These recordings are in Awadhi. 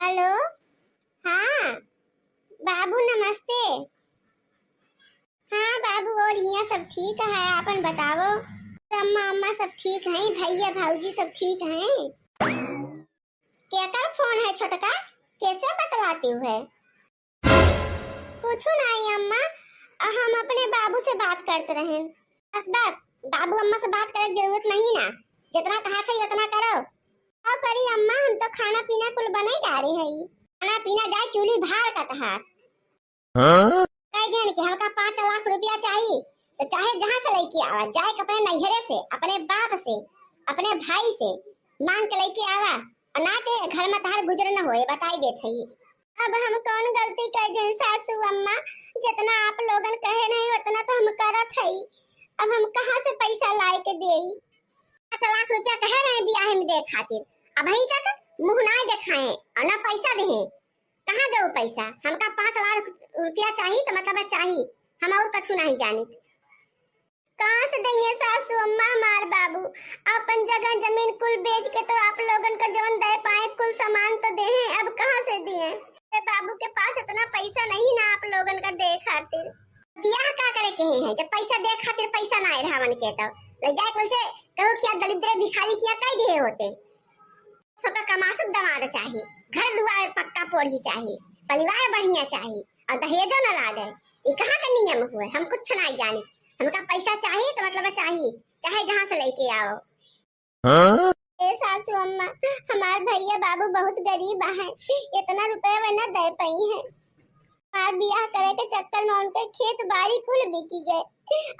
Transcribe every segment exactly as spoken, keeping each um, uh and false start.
हेलो, हाँ बाबू, नमस्ते। हाँ बाबू, और हियाँ सब ठीक है, आपन बतावो, अम्मा, अम्मा सब ठीक हैं, भैया, भौजी सब ठीक हैं? केकर फोन है छोटका, कैसे बतलाती है? कुछ नहीं अम्मा, हम अपने बाबू से बात करत रहेन। बस बस, बाबू अम्मा से बात करे के जरूरत नहीं ना, जितना कहा था उतना करो। का करी अम्मा, हम तो खाना पीना कुल बनाई डारे हई। खाना पीना जाए चूल्ही भार का तहार। हाँ? कह देन कि हमका पाँच लाख रुपया चाही, तो चाहे जहाँ से लेके आवा, जाए के अपने नैहरे से, अपने बाप से, अपने भाई से मांग के लेके आवा, और ना ते घर में तहार गुजर न होए, बताई देत हई। अब हम कौन गलती कर देन सासू अम्मा, जितना आप लोगन कहे नहीं उतना तो हम करत हई, अब हम कहाँ से पैसा लाए के देई? पाँच लाख रुपया कहे रहे बियाह में दे खातिर, अबही तक मुँह ना देखाए और ना पैसा देहे। कहाँ गए पैसा? हमका पाँच लाख रुपया चाही तो मतलब चाही, हम और कछु नहीं जानित। कहाँ से देइए सासू अम्मा हमार बाबू? अपन जगह जमीन कुल बेच के तो आप लोगन का जवन दे पाए कुल सामान तो देहे, अब कहाँ से दिए? मेरे बाबू के पास इतना पैसा नहीं ना आप लोगन का दे खातिर। बियाह का करे के है जब पैसा दे खातिर पैसा ना आए रहा मन के, तो ले जाए कैसे कहू कि आप दलिद्र भिखारी किया कह दिए होते। सबका कमासुत दमाद चाही, घर दुआर पक्का पोढ़ी चाही, परिवार बढ़िया चाही, और दहेजो न लागे। ई कहाँ का नियम हुए? हम कुछ नहीं जानी। हमका पैसा चाही तो मतलब चाही, चाहे जहाँ से लेके आओ। हाँ? ए सासू अम्मा, हमार भैया बाबू बहुत गरीब है, इतना रुपया वे न दे पाई है। हमार बियाह करे के चक्कर में उनके खेत बाड़ी कुल बिकी गए,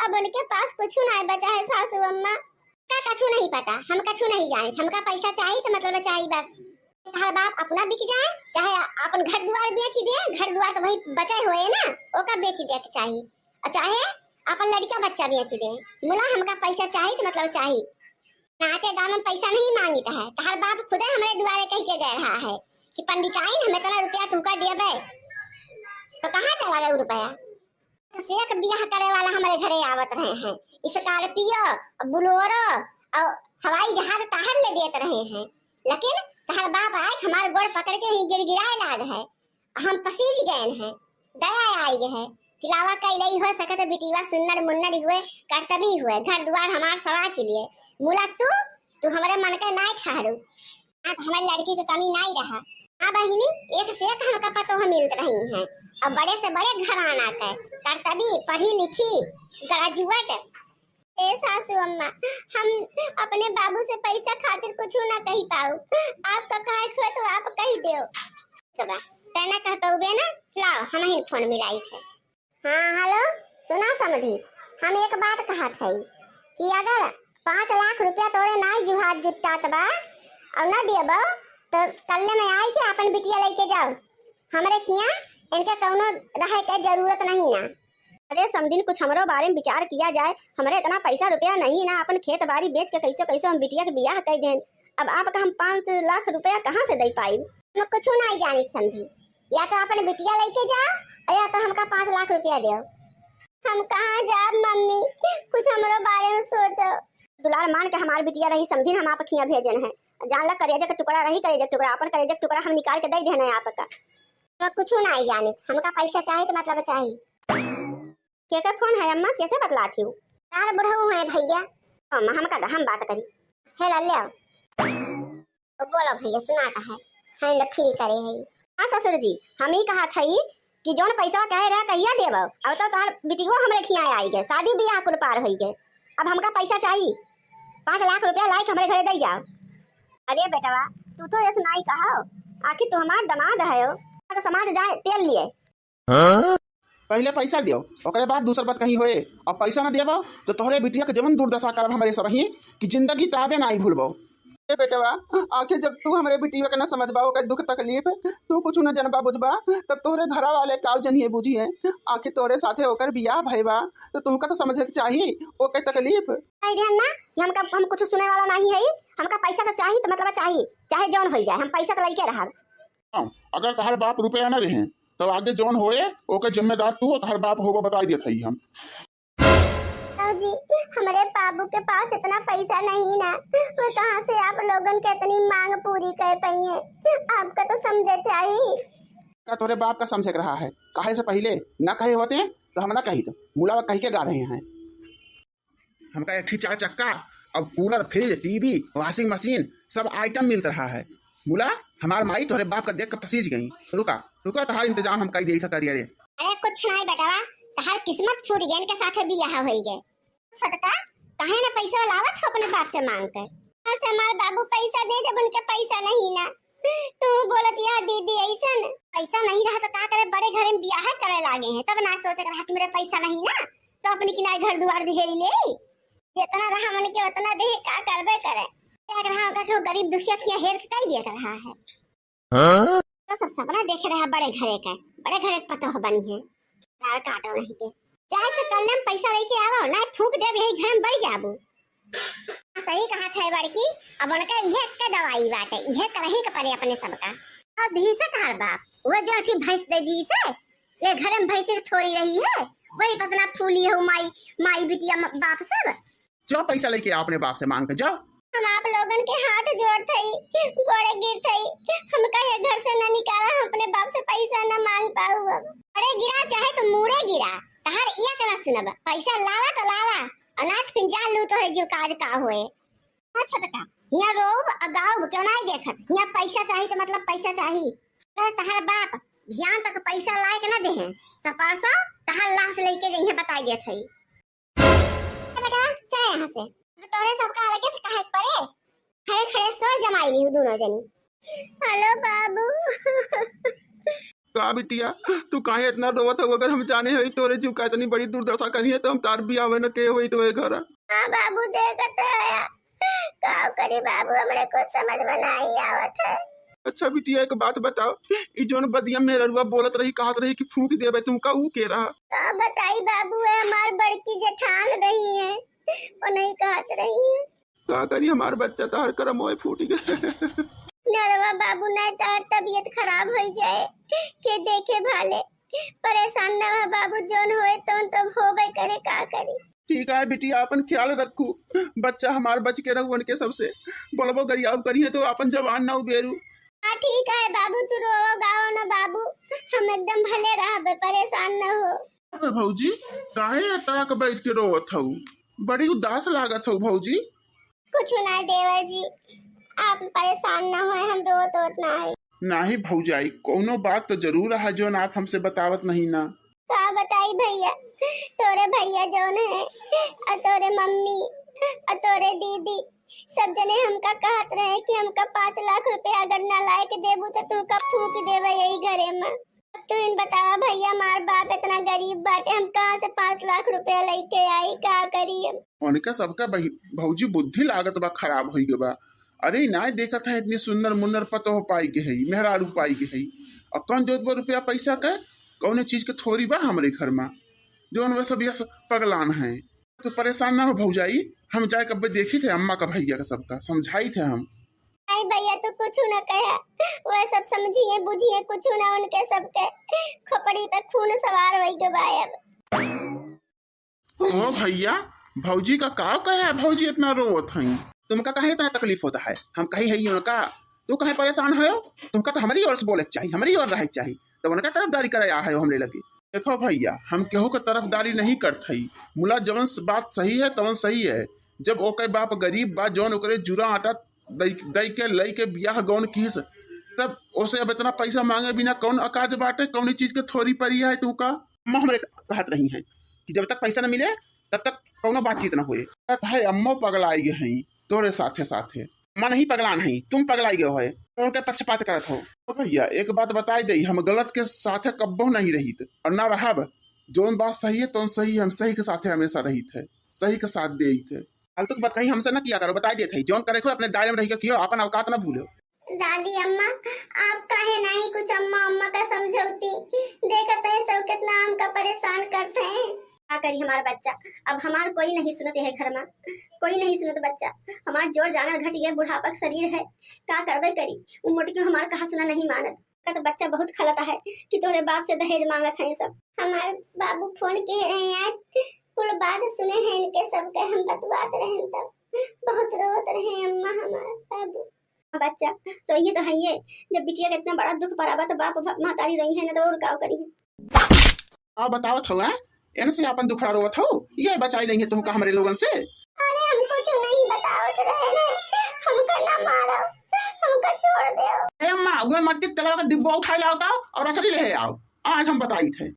अब उनके पास कुछ नहीं बचा है सासू अम्मा। का कछु नहीं पता, हम कछु नहीं जाने, हमका पैसा चाही तो मतलब चाही बस। तहार बाप अपना बिक जाए, चाहे अपन घर दुआर बेच दे, घर दुआर तो वही बचे हुए है ना, ओका बेच दे के चाही, और चाहे अपन लड़का बच्चा बेच दे, मुला हमका पैसा चाही तो मतलब चाही। नाचे गावे में पैसा नहीं मांगित है, तहार बाप खुदे हमरे दुआरे कह के गए रहा है कि पंडिताइन हम इतना रुपया तुमका देबे, तो कहाँ चला गए उ रुपया? से एक बियाह करे वाला हमरे घरे आवत रहे हैं, स्कॉर्पियो, बोलेरो और हवाई जहाज ताहर ले देत रहे हैं, लेकिन तहार बाप आए हमार गोड़ पकड़ के ही गिड़गिड़ाए लाग है। हम पसीज गए हैं, दया आई है, तिलावा कैलई हो सकत बिटिया सुन्नर मुन्नर हुए, करतबी हुए, घर दुआर हमार सवाच लिए, मुला तू, तू हमरे मन के नाई ठहरू। हाँ, तो हमारे लड़की के कमी नाई रहा। हाँ बहिनी, एक से एक हमका पतोह मिलत रही हैं, और बड़े से बड़े घराना के, करतबी, पढ़ी लिखी, ग्रेजुएट। ए सासू अम्मा, हम अपने बाबू से पैसा खातिर कुछ ना कही पाऊ, आपका कहे हुए तो आप कही देओ। तो बा, तैना कह पाऊबे ना, लाओ हम ही फोन मिलाई थे। हाँ, हेलो, सुना समधी, हम एक बात कहत हई कि अगर पाँच लाख रुपया तोरे नाई जुहात जुटात बा और ना देबो, तो कल्ले में आई के अपन बिटिया लेके जाओ। हमरे किया इनके कौनो रहे के जरूरत नहीं ना। अरे समधिन, कुछ हमरो बारे में विचार किया जाए, हमरे इतना पैसा रुपया नहीं ना, अपन खेत बाड़ी बेच के कैसे कैसे हम बिटिया के बियाह कर देन। अब आपका हम पाँच लाख रुपया कहाँ से दे पाई? हम कुछ नहीं जानित समधी, या तो अपन बिटिया लेके जाओ और या तो हमका पाँच लाख रुपया दो। हम कहाँ जाब मम्मी, कुछ हमरो बारे में सोचो। दुलार मान के हमार बिटिया रही समधिन, हम आप खिया भेजन है। जान ला करेजा के टुकड़ा रही, करेजा के टुकड़ा, अपन करेजा के टुकड़ा हम निकाल के दे देना है आपका। हम कुछ नहीं जानित, हमका पैसा चाही तो मतलब चाही। केकर फोन है अम्मा, कैसे बतलात हो? तार बुढ़ऊ है भैया। अम्मा, हम का हम बात करी। हे ला ले आओ। तो बोलो भैया, सुनाता है, hand free करे है। हाँ ससुर जी, हम ही कहा था कि जौन पैसा कहे रहे कहिया देबो, अब तो तोहर बिटियो हमरे खिया आई गए, शादी बियाह कुल पार होई गए, अब हमका पैसा चाही, पाँच लाख रुपया लाइक हमरे घरे दे जाओ। अरे बेटवा, तू तो ऐसे नाई कहो, आखिर तू हमार दामाद है, तो समाज जाए तेल लिए। हाँ? पहिले पैसा दियो, ओकरे बाद दूसर बात कहीं होए। और पैसा ना देबो, तो तोहरे बिटिया के जवन दुर्दशा करब हमरे सबही, कि जिंदगी ताबे ना भूलबो। ए बेटवा, आखिर जब तू हमरे बिटिया के ना समझबा, ओकर दुख तकलीफ, तू कुछ न जनबा बुझबा, तब तोहरे घरा वाले काव जनिए बुझिए। आखिर तोहरे साथे ओकर बियाह भइबा, तो तुमका तो समझे के चाही ओकर तकलीफ। कह दिया ना कि हमका, हम कुछ सुने वाला नहीं है, हमका पैसा तो चाही तो मतलब चाही, चाहे जौन हो जाए, हम पैसा तो लेके रहब। हाँ, अगर तहार बाप रुपया ना देहे, तब आगे जौन होए, ओकर जिम्मेदार तू और तहार बाप होबो, बताई देत हई हम। जी, हमरे बाबू के पास इतना पैसा नहीं ना, वो कहाँ से आप लोगन के इतनी मांग पूरी कर पाइए? आपका तो समझे चाहिए। का तोरे बाप का समझे के रहा है? काहे से पहले ना कहे होते तो हम ना कही, तो मुलावा कही के गा रहे हैं। हमका एक ठी चार चक्का, अब कूलर, फ्रिज, टीवी, वॉशिंग मशीन, सब आइटम मिलत रहा है। मुला, हमार माई तोहरे बाप का देख के पसीज गई। रुका, रुका, तहार इंतजाम हम कई देई था करिया रे। अरे कुछ नहीं बेटवा, तहार किस्मत फूट गई, इनके साथे बियाह होई गए। छोटका, काहे ना पैसा लावत हो अपने बाप से मांग कर? हाँ से हमार बाबू पैसा दे, जब उनके पैसा नहीं ना। तू बोलत यह दीदी ऐसन। पैसा नहीं रहा तो का करे, बड़े घर में बियाह करे लागे हैं, तब ना सोच रहा कि मेरे पैसा नहीं ना, तो अपनी किनारे घर दुआर दिहेरी ले। जितना रहा मन के उतना दे, का करबे करे। क्या रहा होगा कि वो गरीब दुखिया किया हेर के कई दिया कर रहा है। हाँ? तो सब सपना देखे रहा बड़े घरे का, बड़े घरे के पतोह बनी है। गाल काटो नहीं के। चाहे तो कल में पैसा लेके आवो, ना फूंक देब यही घर में बढ़ जाबू। सही कहा था बड़की, अब उनका इहे के दवाई बाटे, इहे करही के पड़े अपने सबका। और दी से तार बाप, वो जो अठी भैंस दे दी से, ये घर में भैंस थोड़ी रही है, वही पतना फूली हो माई, माई बिटिया म-, बाप सब। जाओ पैसा लेके आओ अपने बाप से मांग के, जाओ। हम आप लोगन के हाथ जोड़ थई, गोड़े गिर थई, हमका ये घर से ना निकाला, हम अपने बाप से पैसा ना मांग पाऊ अब। गोड़े गिरा चाहे तो मुड़े गिरा, तहार एक ना सुनब, पैसा लावा तो लावा, अनाज फिर जान लू तोहरे जो काज का होए। हाँ छोटका, हियाँ रोब आ गाउब क्यों नहीं देखत, हियाँ पैसा चाही तो मतलब पैसा चाही। अगर तहार बाप बिहान तक पैसा लाए के ना देहे, तो परसों तहार लाश लेके जइहे, बताई देत हई। ए बेटा, चल यहाँ से। अब तोरे सबका अलगे से काहे के पड़े? खड़े खड़े सोर जमाई लिहू दोनों जनी। हेलो बाबू। का बिटिया, तू काहे इतना रोवत हो? अगर हम जाने हई तोरे जीव का इतनी बड़ी दुर्दशा करी है, तो हम तार बियाह न के होई तोरे घर। हाँ बाबू, देखत है। का करी बाबू, हमरे कुछ समझ में नहीं आवत है। अच्छा बिटिया, एक बात बताओ, ई जोन बदिया मेहररुआ बोलत रही, कहत रही कि फूंक देबे तुमका, ऊ के रहा? का बताई बाबू, है हमार बड़की जेठान रही है, वो नहीं कहत रही है। का करी, हमार बच्चा तहार करम होए फूट गए। नरवा बाबू, नहीं तहार तबीयत खराब हो जाए, के देखे भाले। परेशान न हो बाबू, जोन होए तोन तो होबे करे, का करी। ठीक है बिटिया, अपन ख्याल रखू, बच्चा हमार बच के रहू उनके सबसे। बोलबो गरियाब करिए तो अपन जबान ना उबेरू। हाँ ठीक है बाबू, तू रोवो गाओ ना बाबू, हम एकदम भले रहबे, परेशान न हो। अबे भौजी, काहे एतरा के बैठ के रोवत हऊ? बड़ी उदास लागत हऊ भौजी। कुछ ना देवर जी, आप परेशान ना होए, हम रोत वोत ना है। नाही भौजाई, कौनो बात तो जरूर है जोन आप हमसे बतावत नहीं ना। का बताई भैया, तोरे भैया जोन है, और तोरे मम्मी, और तोरे दीदी, सब जने हमका कहत रहे कि हमका पाँच लाख रुपया अगर ना लाए के देबू तो तुमका फूंक देबे यही घरे में। अब तू इन बतावा भैया, हमार बाप इतना गरीब बाटे, हम कहाँ से पाँच लाख रुपया लेके आई, का करी हम? उनका सबका बहि-, भौजी बुद्धि लागत बा, खराब होई गए बा। अरे नाय देखत है, इतनी सुंदर मुन्नर पतोह पाई के है, मेहरारू पाई के है, और कौन जोत बा रुपया पैसा के? कौन चीज के थोड़ी बा हमरे घर में, जो उनमें सब यस पगलान है। तो परेशान ना हो भौजाई, हम जाए कब्बे देखी थे अम्मा का भैया का सबका समझाई थे हम। आई भैया, तू कुछ ना कहे, वह सब समझिए बुझिए कुछ ना, उनके सबके खोपड़ी पे खून सवार होई गए बा अब। ओ भैया, भौजी का का कहे है? भौजी इतना रोवत हई, तुमका काहे इतना तकलीफ होता है? हम कही है उनका, तू काहे परेशान हो? तुमका तो हमारी ओर से बोले के चाही, हमारी ओर रहे के चाही, तो उनका तरफदारी करे आ है हमरे लगे। देखो भैया, हम केहू के तरफदारी नहीं करत हई, मुला जवन स-, बात सही है तवन सही है। जब ओके बाप गरीब बा, जौन ओकरे जुरा आटा दई, दई के लई के बियाह गौन किस, तब ओसे अब इतना पैसा मांगे बिना कौन अकाज बाटे, कौन चीज के थोड़ी परी है तू का? अम्मा हमरे कहत रही हैं कि जब तक पैसा न मिले तब तक कौनो बातचीत न होए। कहत है अम्मो पगलाई गए हैं तोरे साथे साथे। अम्मा नहीं पगलान हैं, तुम पगलाई गए हो, उनके पक्षपात करत हो। तो भैया एक बात बताई दे, हम गलत के साथे कब्बो नहीं रहित और ना रहब। जौन बात सही है तौन सही, हम सही के साथे हमेशा रहित है, सही के साथ देत है। फालतू की बात कहीं हमसे ना किया करो, बताई देत है, जौन करे को अपने दायरे में रह के कियो, अपन औकात ना भूलो। दादी अम्मा, आप काहे नहीं कुछ अम्मा अम्मा का समझौती? देखत है सब कितना हमका परेशान करते हैं। का करी हमार बच्चा, अब हमार कोई नहीं सुनत है घर में, कोई नहीं सुनत बच्चा। हमार जोर जांगर घट गया, बुढ़ापा का शरीर है, का करबे करी? वो मोटकी हमार कहा सुना नहीं मानत। का तो बच्चा बहुत खलता है कि तोरे बाप से दहेज मांगत है सब। हमार बाबू फोन के रहे आज, कुल बात सुने हैं इनके सबके, हम बतुआत रहेन तब बहुत रोवत रहे अम्मा हमार बाबू। बच्चा, रोइए तो हइये, जब बिटिया के इतना बड़ा दुख परावा तो बाप, बाप महतारी रोइहैं ना तो और का करिहैं। अब बतावत हौ, हैं? इनसे आपन दुखड़ा रोवत हौ, ये बचाई लेंगे तुमका हमरे लोगन से। अरे हम कुछ नहीं बतावत रहे ना, हमका ना मारो, हमका छोड़ दो। ए अम्मा, वह मट्टी के तेलवा का डिब्बा उठाए लाओ तो और असरी ले आओ, आज हम बताइत है।